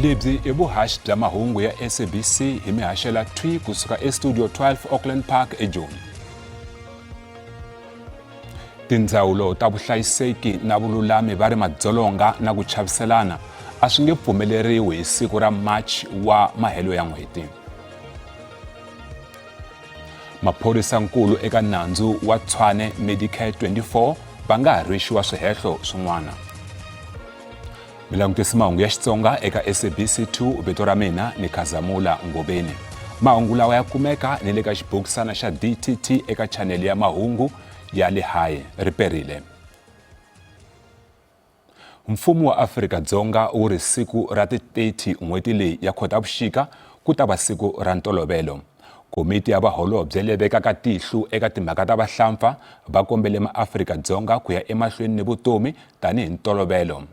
Lebyi i vuhaxi bya mahungu ya SABC hi mi haxela thwi kusuka eStudio 12 Auckland Park eJoni. Tindzawulo ta vuhlayiseki na vululami va ri madzolonga na ku chaviselana a swi nge pfumeleriwi hi siku ra March wa mahelo ya n'hweti. Maphorisankulu eka nandzu wa Tshwane Medicare 24 va nga ha rhwexiwa swihehlo swin'wana. Mi langutisi mahungu ya Xitsonga eka SABC 2 vito ra mina ni Khazamula Ngobeni. Mahungu lawa ya kumeka ni le ka xibokisana xa DTT eka chanele ya mahungu ya le hayi ri perile. Mfumo wa Afrika-Dzonga wu ri siku ra ti 30 n'hweti leyi ya Khotavuxika ku ta va siku ra ntolovelo. Komiti ya vaholobye leyi vekaka tihlo eka timhaka ta vahlampfa va kombele maAfrika-Dzonga ku ya emahlweni ni vutomi tanihi ntolovelo.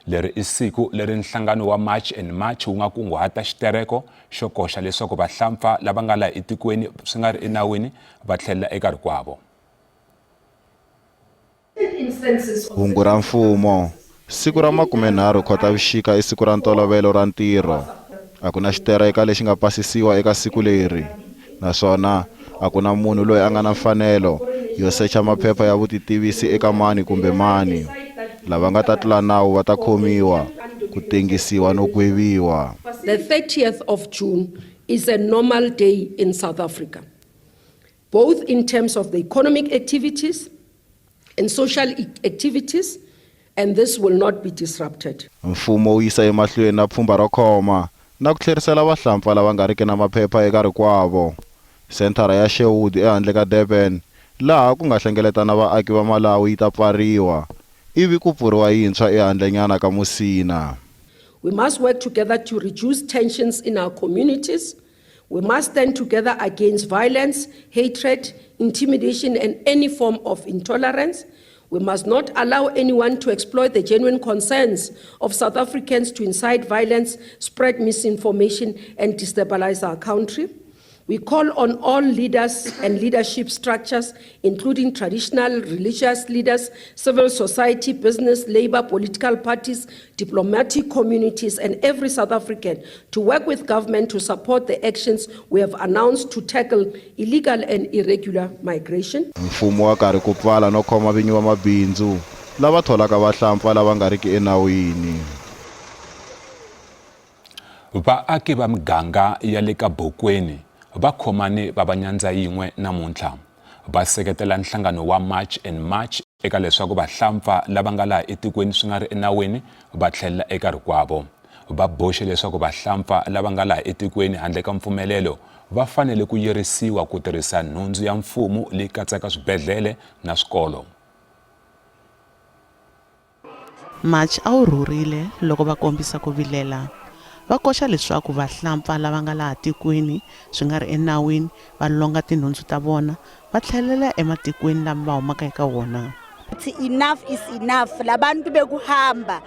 Leri i siku leri nhlangano wa March and March wu nga kunguhata xitereko xo koxa leswaku vahlampfa lava nga laha etikweni swi nga ri enawini va tlhelela eka rikwavo. Hungu ra mfumo. Siku ra 30 Khotavuxika i siku ra ntolovelo ra ntirho. A ku na xitereka lexi nga pasisiwa eka siku leri, naswona a ku na munhu loyi a nga na mfanelo yo secha maphepha ya vutitivisi eka mani kumbe mani. Lava nga ta tlula nawu va ta khomiwa, ku tengisiwa no gweviwa. The 30th of June is a normal day in South Africa. both in terms of the economic activities and social activities, and this will not be disrupted. Mfumo wu yisa emahlweni na pfhumba ro khoma na ku tlherisela vahlampfa lava nga riki na maphepha eka rikwavo. Senthara ya Sherwood ehandle ka Durban, laha ku nga hlengeletana vaaki va Malawi yi ta pfariwa, ivi ku pfuriwa yintshwa ehandlenyana ka Musina. We must work together to reduce tensions in our communities. We must stand together against violence, hatred, intimidation and any form of intolerance. We must not allow anyone to exploit the genuine concerns of South Africans to incite violence, spread misinformation and destabilize our country. We call on all leaders and leadership structures, including traditional religious leaders, civil society, business, labor, political parties, diplomatic communities, and every South African to work with government to support the actions we have announced to tackle illegal and irregular migration. Mfumo wa karhi ku pfala no khoma vinyi va mabindzu lava tholaka vahlampfa lava nga riki enawini. Vaaki va miganga ya le ka Bokweni va khomane va va nyandza yin'we namuntlha, va seketela nhlangano wa March and March eka leswaku vahlampfa lava nga laha etikweni swi nga ri enawini va tlhelela eka rikwavo. Va boxe leswaku vahlampfa lava nga laha etikweni handle ka mpfumelelo va fanele ku yirisiwa ku tirhisa nhundzu ya mfumo leyi katsaka swibedlhele na swikolo. March a wu rhurile loko va kombisa ku vilela. Va koxa leswaku vahlampfa lava nga laha tikweni swi nga ri enawini va longa tinhundzu ta vona va tlhelela ematikweni lama va humaka eka wona. Enough is enough labantu bekuhamba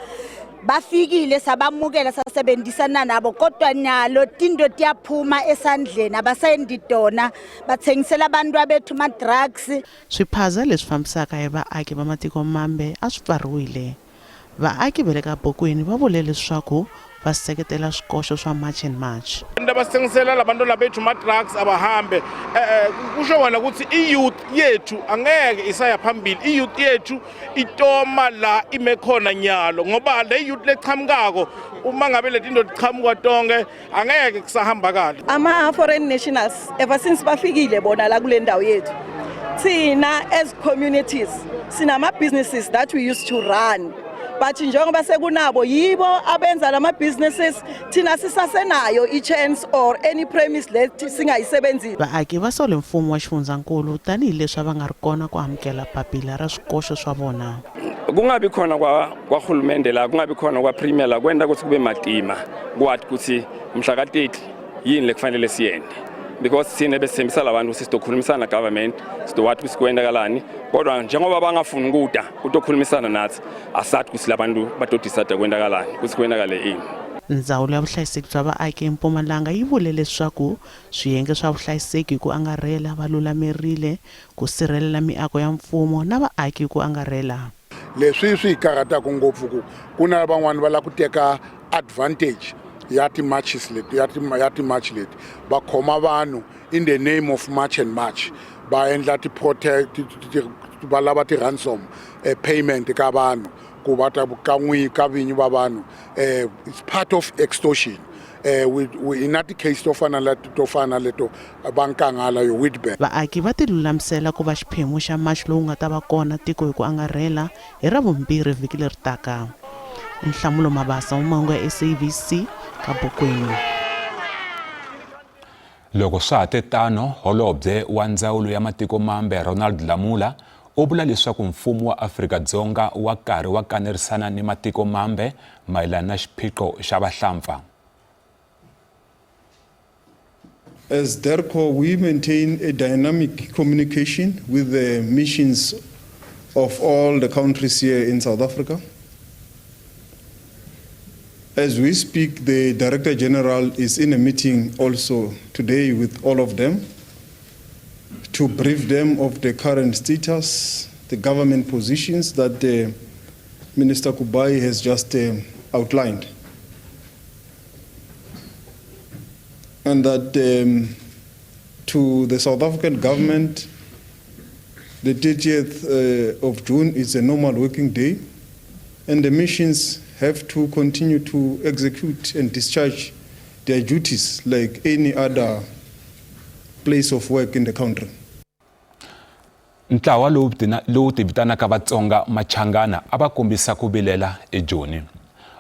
bafikile sabamukela sasebenzisana nabo kodwa nyalo tinto tiyaphuma esandleni abasendi tona bathengisela abantu abethu ma-drugs Swiphaza leswi fambisaka hi vaaki va matiko mambe a swi pfariwile. Vaaki va le ka Bokweni va vule leswaku va seketela swikoxo swa March and March. Abasithengisela labantwana bethu ma-drugs abahambe eh, kusho kona ukuthi i-youth yethu angeke isaya phambili i-youth yethu itoma la ime khona nyalo ngoba le youth lechamukako uma ngabe letinto tichamuka tonke angeke kusahamba kahle ama-foreign nationals ever since bafikile bona la kule ndawo yethu thina as communities sinama-businesses that we used to run but njengoba sekunabo yibo abenza lama businesses thina sisasenayo i-chance or any premise le singayisebenzisi Vaaki va sole mfumo wa xifundzankulu tanihileswi a va nga ri kona ku amukela papila ra swikoxo swa vona. Kungabi khona kwahulumende la kungabi khona kwa-premier la kwenta ukuthi kube matima kwati ukuthi mhla ka-30 yini lekufanele siyente because thina besithembisa labantu ukuthi sizokhulumisana government sizowathi ukuthi kwenzakalani kodwa njengoba bangafuni kuda kutokhulumisana nathi asathi ukuthi labantu batodecide kwenzakalani ukuthi kwenakale ini. Ndzawulo ya Vuhlayiseki bya Vaaki eMpumalanga yi vule leswaku swiyenge swa vuhlayiseki hi ku angarhela va lulamerile ku sirhelela miako ya mfumo na vaaki hi ku angarhela. Leswi swi hi karhataka ngopfu ku ku na van'wani va lava ku teka advantage ya ti-marches leti ya ti ya ti-march leti va khoma vanhu in the name of march and march va endla ti-protest va lava ti-ransom payment ka vanhu ku va ta ka n'wi ka vinyi va vanhu it's part of extortion. We hi na ti-case to fana na to fana na leto va Nkangala yo Witbank. Vaaki va tilulamisela ku va xiphemu xa machi lowu nga ta va kona tiko hi ku angarhela hi Ravumbirhi vhiki leri taka. Nhlamulo Mabasa, mahungu ya SABC, Kabokweni. Loko swa ha te tano, Holobye wa Ndzawulo ya Matiko Mambe Ronald Lamola u vula leswaku mfumo wa Afrika-Dzonga wa karhi wa kanerisana ni matiko mambe mayelana na xiphiqo xa vahlampfa. As DIRCO, we maintain a dynamic communication with the missions of all the countries here in South Africa. As we speak, the Director General is in a meeting also today with all of them to brief them of the current status, the government positions that Minister Kubayi has just outlined. And that to the South African government, the 30th of June is a normal working day, and the missions have to continue to execute and discharge their duties like any other place of work in the country. Ntlawa lowu lowu ti vitanaka Vatsonga Machangana a va kombisa ku vilela eJoni.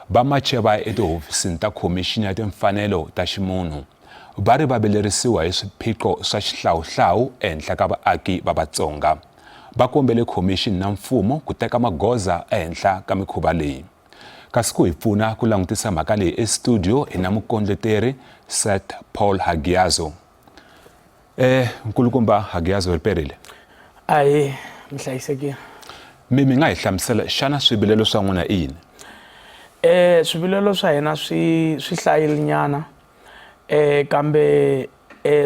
Va mache va ya etihofisini ta Khomixini ya Timfanelo ta Ximunhu. Va ri va vilerisiwa hi swiphiqo swa xihlawuhlawu ehenhla ka vaaki va Vatsonga. Va kombele khomixini na mfumo ku teka magoza ehenhla ka mikhuva leyi. Kasi ku hi pfuna ku langutisa mhaka leyi estudio hi na mukondleteri Seth Paul Hagiazo. Nkulukumba Hagiazo ri perile. Ahi, mi hlayisekile. Mi nga hi hlamusela xana swivilelo swa n'wina i yini? Swivilelo swa hina swi hlayile nyana kambe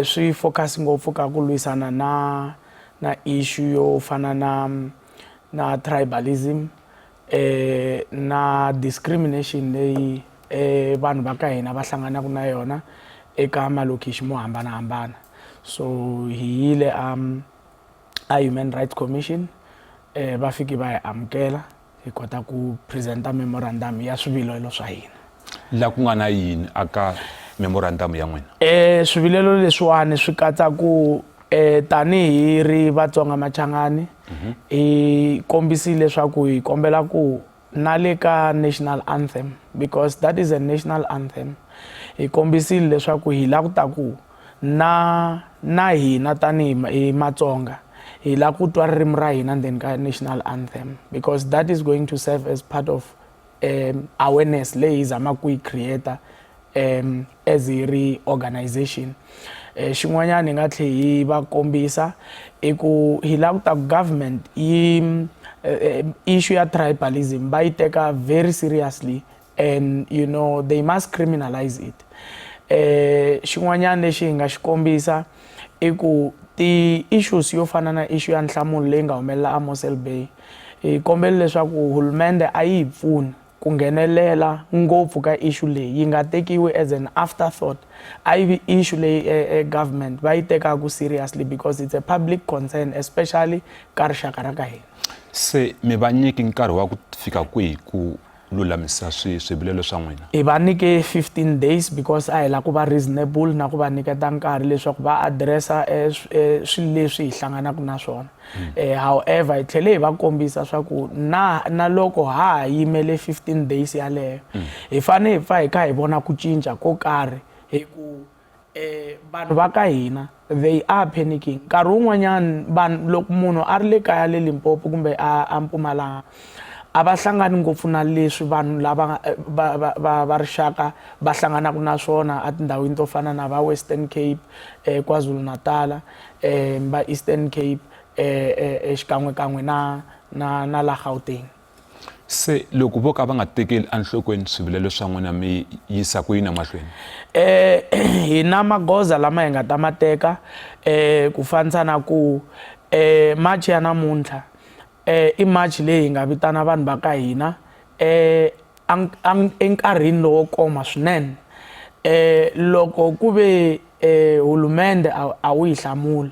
swi focus ngopfu ka ku lwisana na issue yo fana na tribalism na discrimination leyi vanhu va ka hina va hlanganaka na yona eka malokixi mo hambanahambana. So hi yile a Human Rights Commission, va fiki va hi amukela, hi kota ku presenta memorandum ya swivilelo swa hina. La ku nga na yini aka memorandum ya n'wina? Swivilelo leswiwani swi katsa ku tanihi ri Vatsonga Machangani hi kombisile leswaku hi kombela ku na le ka national anthem, because that is a national anthem, hi kombisile leswaku hi lava ku ta ku na hina tanihi hi Matsonga hi lava ku twa ririmi ra hina ndzeni ka national anthem, because that is going to serve as part of awareness leyi hi zamaka ku yi create as hi ri organization. Xin'wanyana hi nga tlhe hi va kombisa i ku hi lava ku ta ku government yi issue ya tribalism va yi teka very seriously and they must criminalize it. Xin'wanyana lexi hi nga xi kombisa i ku ti-issues yo fana na issue ya nhlamulo leyi nga humelela a Mossel Bay, hi kombela leswaku hulumende a yi hi pfuni ku nghenelela ngopfu ka issue leyi, yi nga tekiwi as an afterthought, a yi vi issue leyi government va yi tekaka seriously, because it's a public concern, especially ka rixaka ra ka hina. Se mi va nyiki nkarhi wa ku fika kwihi ku lulamisa swivilelo swa n'wina? Hi va nyike 15 days because a hi lava ku va reasonable na ku va nyiketa nkarhi leswaku va addressa swilo leswi hi hlanganaka na swona. However, hi tlhele hi va kombisa swa ku na loko ha ha yimele 15 days yaleyo, hi fanele hi pfa hi kha hi vona ku cinca ko karhi, hi ku vanhu va ka hina they are panicking. Nkarhi wun'wanyani vanhu loko munhu a ri le kaya le Limpopo kumbe a Mpumalanga, a va hlangani ngopfu na leswi vanhu lava va rixaka va hlanganaka na swona etindhawini to fana na va Western Cape, KwaZulu Natal, va Eastern Cape, xikan'wekan'we na la Gauteng. Se loko vo ka va nga tekeli enhlokweni swivilelo swa n'wina, mi yisa ku yini emahlweni? Hi na magoza lama hi nga ta ma teka, ku fanisa na ku march ya namuntlha i march leyi hi nga vitana vanhu va ka hina enkarhini lowo koma swinene. Eh loko ku ve eh hulumende a wu yi hlamuli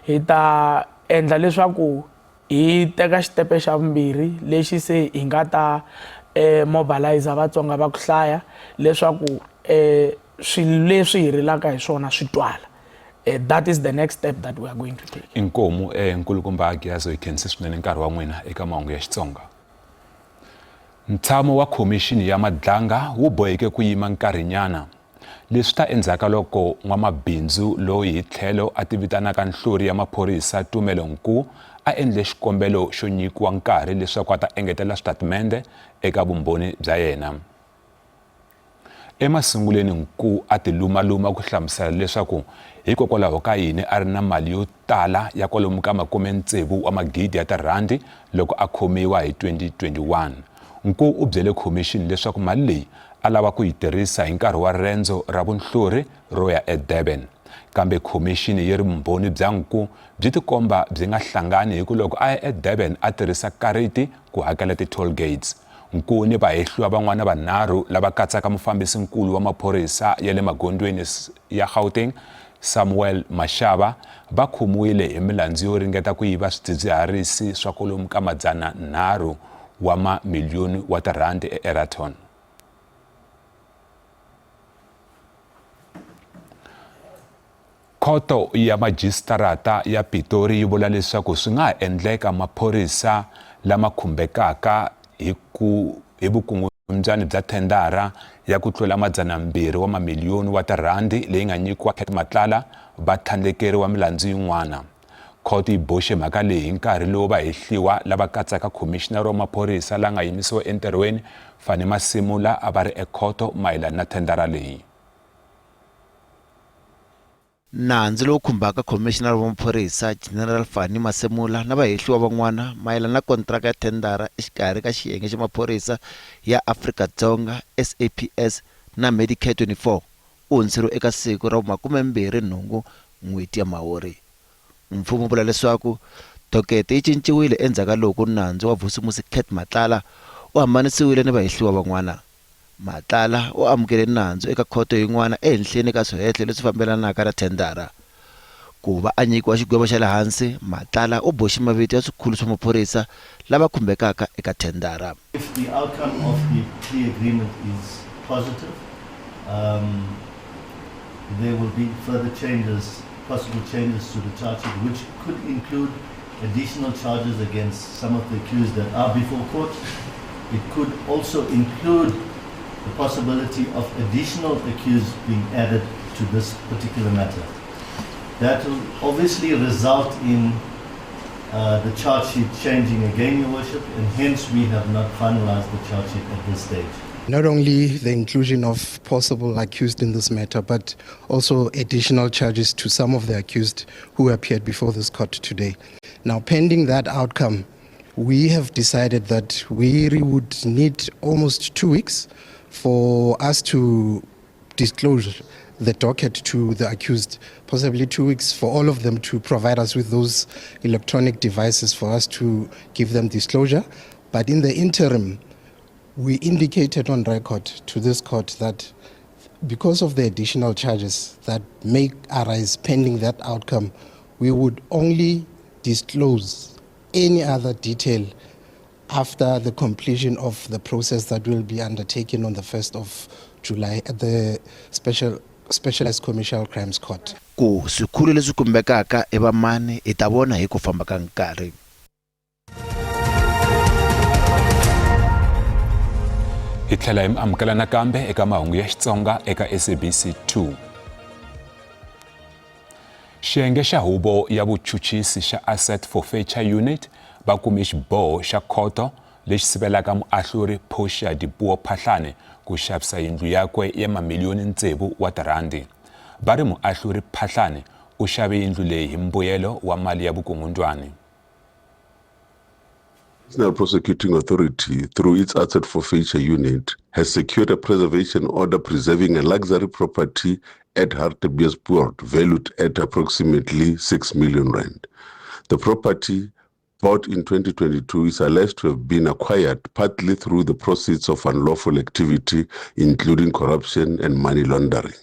hi ta endla leswaku hi teka xitepe xa vumbirhi lexi se hi nga ta eh mobilize Vatsonga va ku hlaya leswaku eh swilo leswi hi rilaka hi swona swi twala. Eh, that is the next step that we are going to take. Inkomu eh nkulukumba Giyazo hi khense swinene nkarhi wa n'wina eka mahungu ya Xitsonga. Ntshamo wa Khomixini ya Madlanga wu boheke ku yima nkarhinyana. Leswi ta endzhaku ka loko n'wamabindzu loyi hi tlhelo a tivitanaka nhlori ya maphorisa Tumelo Nku a endle xikombelo xo nyikiwa nkarhi leswaku a ta engetela switatimende eka vumbhoni bya yena. Emasunguleni Nku a tilumaluma ku hlamusela leswaku hikokwalaho ka yini a ri na mali yo tala ya kwalomu ka makume-tsevu wa magidi ya tirhandi loko a khomiwa hi 2021. Nku u byele khomixini leswaku mali leyi a lava ku yi tirhisa hi nkarhi wa rendzo ra vunhlori ro ya eDurban. Kambe khomixini yi ri vumbhoni bya Nku byi tikomba byi nga hlangani hi ku loko a ya eDurban a tirhisa kariti ku hakela ti-toll gates. Nku ni vahehliwa van'wana vanharhu lava katsaka mufambisi-nkulu wa maphorisa ya le magondzweni ya Gauteng, Samuel Mashaba, va khomiwile hi milandzu yo ringeta ku yiva swidzidziharisi swa kwalomu ka madzana-nharhu wa mamiliyoni wa tirhandi eEraton. Khoto ya Majisitarata ya Pitori yi vula leswaku swi nga ha endleka maphorisa lama khumbekaka hi ku hi vukungundzwani bya thendara ya ku tlula madzanambirhi wa mamiliyoni wa tirhandi leyi nga nyikiwa Cat Matlala va tlhandlekeriwa milandzu yin'wana. Khoto yi boxe mhaka leyi hi nkarhi lowu vahehliwa lava katsaka khomixinara wa maphorisa la nga yimisiwa entirhweni Fannie Masemola a va ri ekhoto mayelana na thendara leyi. Nandzu lowu khumbaka Khomixinara wa Maphorisa, General Fannie Masemola na vahehliwa van'wana mayelana na kontiraka ya thendara exikarhi ka Xiyenge xa Maphorisa ya Afrika-Dzonga, SAPS, na Medicare 24 wu hundziseriwe eka siku ra vu 28 n'hweti ya Mhawuri. Mfumo wu vula leswaku dokete yi cinciwile endzhaku ka loko nandzu wa Vusimusi Cat Matlala wu hambanisiwile ni vahehliwa van'wana. Matlala u amukele nandzu eka khoto yin'wana ehenhleni ka swihehlo leswi fambelanaka na thendara. Ku va a nyikiwa xigwevo xa le hansi, Matlala u boxe mavito ya swikhulu swa maphorisa lava khumbekaka eka thendara. If the outcome of the plea agreement is positive, um, there will be further changes, possible changes to the charge sheet, which could include additional charges against some of the accused that are before court. It could also include the possibility of additional accused being added to this particular matter. That will obviously result in uh, the charge sheet changing again, Your Worship, and hence we have not finalized the charge sheet at this stage. Not only the inclusion of possible accused in this matter, but also additional charges to some of the accused who appeared before this court today. Now, pending that outcome, we have decided that we would need almost two weeks for us to disclose the docket to the accused, possibly two weeks for all of them to provide us with those electronic devices for us to give them disclosure. But in the interim, we indicated on record to this court that because of the additional charges that may arise pending that outcome, we would only disclose any other detail after the completion of the process that will be undertaken on the 1st of July at the special Specialized Commercial Crimes Court. Ku swikhulu leswi khumbekaka i vamani hi ta vona hi ku famba ka nkarhi. Hi tlhela hi mi amukela nakambe eka mahungu ya Xitsonga eka SABC 2. Xiyenge xa Huvo ya Vuchuchisi xa Asset Forfeiture Unit va kume xiboho xa khoto lexi sivelaka muahluri Portia Dipuo Phahlane ku xavisa yindlu yakwe ya mamiliyoni tsevu wa tirhandi. Va ri muahluri Phahlane u xave yindlu leyi hi mbuyelo wa mali ya vukungundwani. National Prosecuting Authority, through its Asset Forfeiture Unit, has secured a preservation order preserving a luxury property at Hartbeespoort valued at approximately 6 million rand. The property bought in 2022, is alleged to have been acquired partly through the proceeds of unlawful activity, including corruption and money laundering.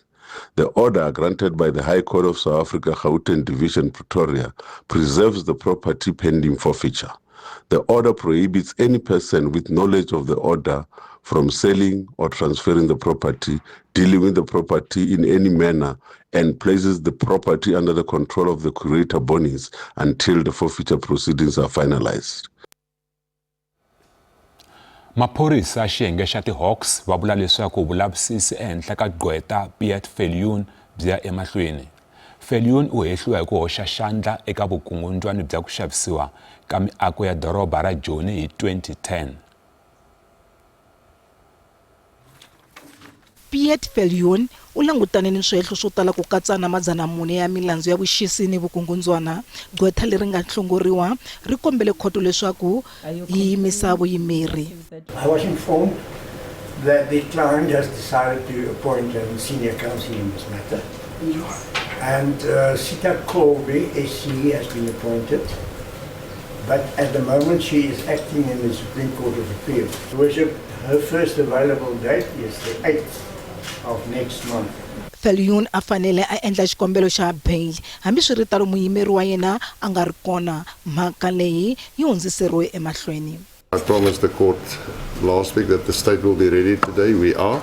The order granted by the High Court of South Africa, Gauteng Division, Pretoria, preserves the property pending forfeiture. The order prohibits any person with knowledge of the order from selling or transferring the property, dealing with the property in any manner, and places the property under the control of the curator bonis until the forfeiture proceedings are finalized. Maphorisa xiyenge xa ti-Hawks va vula leswaku vulavisisi ehenhla ka gqweta Piet Viljoen byi ya emahlweni. Viljoen u hehliwa hi ku hoxa xandla eka vukungundzwani bya ku xavisiwa ka miako ya doroba ra Joni hi 2010. Piet Viljoen u langutane ni swihehlo swo tala ku katsa na 400 ya milandzu ya vuxisi ni vukungundzwana. Gqwetha leri nga hlongoriwa ri kombele khoto leswaku yi yimisa vuyimeri. I was informed that the client has decided to appoint a senior counsel in this matter. And Sita Colby, SC, has been appointed. But at the moment she is acting in the Supreme Court of Appeal. Worship, her first available date is the 8th of next month. Viljoen a fanele a endla xikombelo xa bail, hambiswiritano muyimeri wa yena a nga ri kona. Mhaka leyi yi hundziseriwe emahlweni. I promised the court last week that the state will be ready today. We are.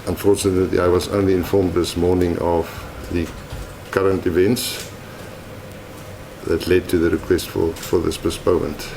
Unfortunately, I was only informed this morning of the current events that led to the request for this postponement.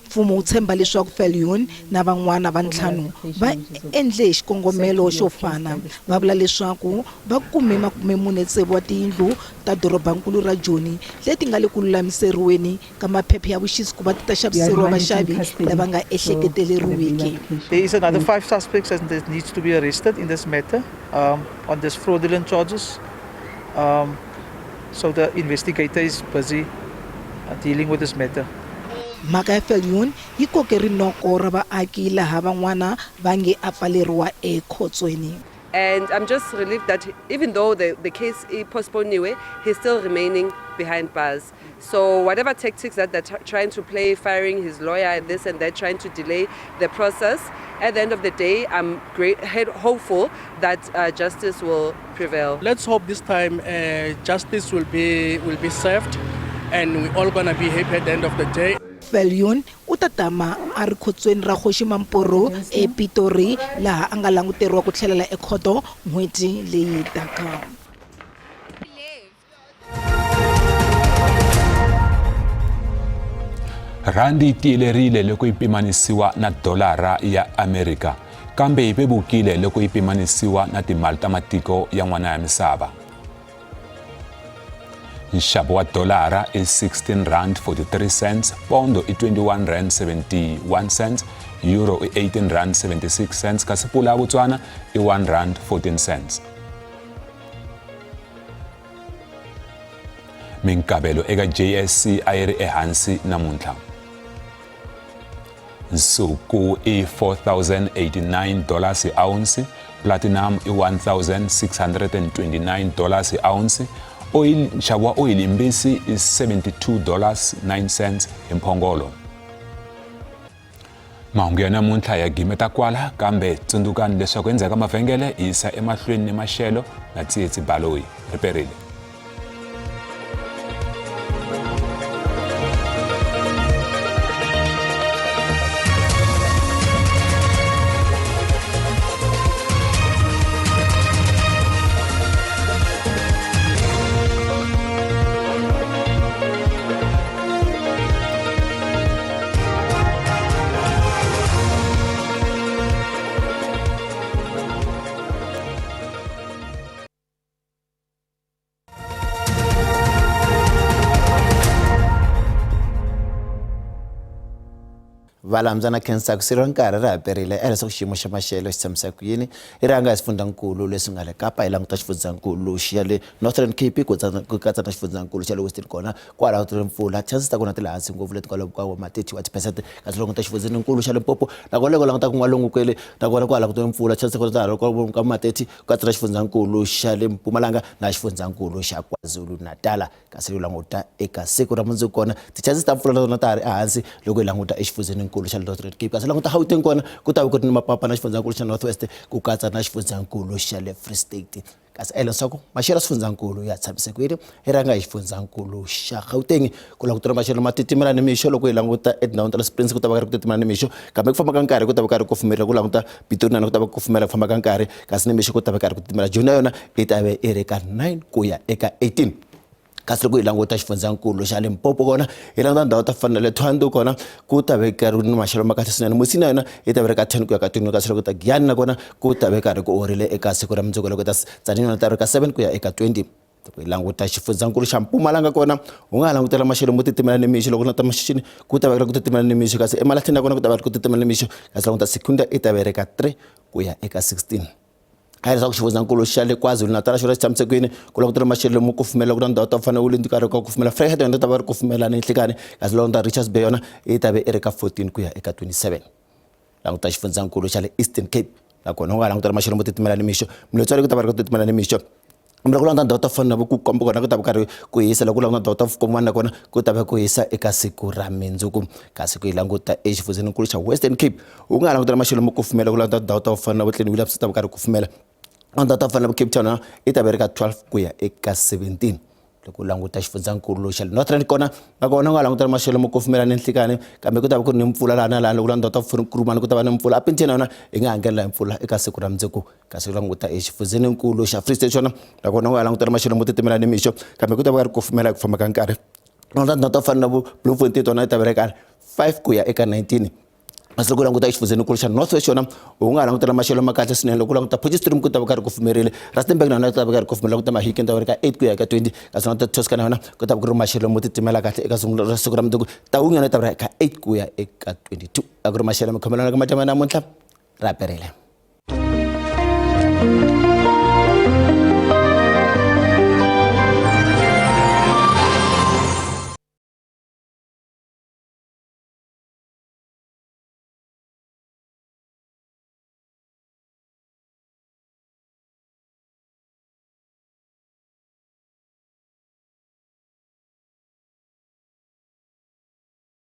Mfumo wu tshemba leswaku Viljoen na van'wana va ntlhanu va endle hi xikongomelo xo fana. Va vula leswaku va kume 46 wa tiyindlu ta dorobankulu ra Joni leti nga le ku lulamiseriweni ka maphepha ya vuxisi ku va ti ta xaviseriwa vaxavi lava nga ehleketeleriwiki. There is another 5 suspects that needs to be arrested in this matter, on this fraudulent charges. So the investigator is busy dealing with this matter. Mhaka ya Viljoen yi koke rinoko ra vaaki laha van'wana va nge a pfaleriwa ekhotsweni. And I'm just relieved that even though the case is postponed anyway, he's still remaining behind bars. So whatever tactics that they're trying to play, firing his lawyer, this and that, trying to delay the process, at the end of the day, I'm hopeful that justice will prevail. Let's hope this time justice will be served, and we're all going to be happy at the end of the day. Viljoen u ta tama a ri khotsweni ra Kgosi Mampuru ePitori laha a nga languteriwa ku tlhelela ekhoto n'hweti leyi taka. Randi yi tiyelerile loko yi pimanisiwa na dolara ya Amerika, kambe yi vevukile loko yi pimanisiwa na timali ta matiko yan'wana ya misava. Nxavo wa dolara i 16 rand 43 cents, pondo i 21 rand 71 cents, euro i 18 rand 76 cents, kasi pula ya Botswana i 1 rand 14 cents. Minkavelo eka JSC a yi ri ehansi namuntlha. Nsuku i $4,089 hi ounce, platinum i $1,629 hi ounce, oil nxavo wa oyili yimbisi i $72.09 hi mphongolo. Mahungu ya namuntlha ya gimeta kwala, kambe tsundzukani leswaku endzhaku ka mavhengele hi yisa emahlweni ni maxelo na Tsietsi Baloyi. Riperile. Valambyana na khensa ku siveriwa nkarhi ra ha perile ehenhla ku xiyimo xa maxelo xi tshamisa ku yini i rhanga hi swifundzhankulu leswi nga le Kapa hi languta xifundzankulu xa le Northern Cape ku ku katsa na xifundzankulu xa le Western kona kwalaho ti ri mpfula chances ta kona ti le hansi ngopfu leti kwalomu ka ma 30 wa ti-percent kasi loko languta xifundzeninkulu xa Limpopo nakona loko languta kun'walungu kwele nakona kwalaho ku mpfula chances ta kona ta ha ri kwalomu ka ma 30 ku katsa na xifundzankulu xa le Mpumalanga na xifundzankulu xa KwaZulu-Natal. Kasi loko languta eka siku ra mundzuku kona ti-chances ta mpfula na tona ta ha ri ehansi loko hi languta exifundzheninkulu xa le Northern Cape. Kasi languta Gauteng kona ku ta va ku ri ni mapapa na xifundzankulu xa North West ku katsa na xifundzankulu xa le Free State. Kasi a leswaku maxelo ya swifundzhankulu ya tshamisekile hi rhanga hi xifundzankulu xa Gauteng ku langutela maxelo ma titimela nimixo loko hi languta etindhawini ta le Springs ku ta va ka ri ku titimela nimixo kambe ku famba ka nkarhi ku ta va ka ri kufumerile ku languta Pitori na ku ta va ku kufumela ku famba ka nkarhi kasi nimixo ku ta va karhi ku titimela. Joni na yona yi ta ve yi ri ka 9 ku ya eka 18. Kasi loko hi languta xifundzankulu xa Limpopo kona hi languta ndhawu ta fana na le Thohoyandou kona ku ta ve karhi ni maxelo ma kahle swinene. Musina yona yi ta ve ri ka 10 ku ya ka 20 kasi loko ta Giyani nakona ku ta ve karhi ku horile eka siku ra mundzuku loko ta Tzaneen yona ta ri ka 7 ku ya eka 20. Loko hi languta xifundzankulu xa Mpumalanga kona u nga ha langutela maxelo mo titimela nimixo loko na ta Maxixini ku ta va ku titimela nimixo kasi eMalahleni nakona ku ta va ku titimela nimixo kasi languta Secunda yi ta ve ri ka 3 ku ya eka 16. A leswaku xifundzankulu xa le KwaZulu-Natal xona xi tshamise kwini ku langutela maxelo mo kufumela ku na ndhawu ta fana na karhi ka kufumela Vryheid yona ta va ri kufumela ni nhlikani kasi languta Richards Bay yona yi ta ve i ri ka 14 ku ya eka 27. Languta xifundzankulu xa le Eastern Cape nakona u nga langutela maxelo mo titimela nimixo Mletswari ku ta va ri ku titimela nimixo kumbe ku languta ndhawu ta fana na ku komba kona ku ta va karhi ku hisa loko ku languta ndhawu ta Vukoma nakona ku ta va ku hisa eka siku ra mindzuku kasi ku yi languta exifundzheninkulu xa Western Cape u nga ha langutela maxelo mo kufumela ku languta ndhawu ta ku fana na vo Clan Williams ku ta va karhi kufumela ndhawu ta ku fana na vo Cape Town yi ta va ri ka 12 ku ya eka 17. Loko u languta xifundzankulu xa le Northern kona nakona u nga langutela maxelo mo kufumela ni nhlikani kambe ku ta va ku ri ni mpfula laha na laha loko languta ta Kurumani ku ta va ni mpfula aPinton yona yi nga ha hi mpfula eka siku ra mundzuku kasi u languta exifundzheninkulu xa Free State xona nakona u nga langutela maxelo mo titimela nimixo kambe ku ta va ku ri kufumela hi ku famba ka nkarhi languta tindhawu to fana na vo Bloemfontein tona yi ta va ri ka 5 ku ya eka 19. Kasi loko u languta exifundzheninkulu xa North West xona u nga ha langutela maxelo ma kahle swinene loko u languta Potchefstroom ku ta va karhi ku fumerile Rustenburg na yona ku ta va karhi ku fumela languta Mahikeng ta va ri ka 8 ku ya eka 20 kasi languta Tosca na yona ku ta va ku ri maxelo mo titimela kahle eka siku ra mundzuku Taung yona yi ta va ri ka 8 ku ya eka 22. A ku ri maxelo mi khomelana ka madyambu ya namuntlha ra perile.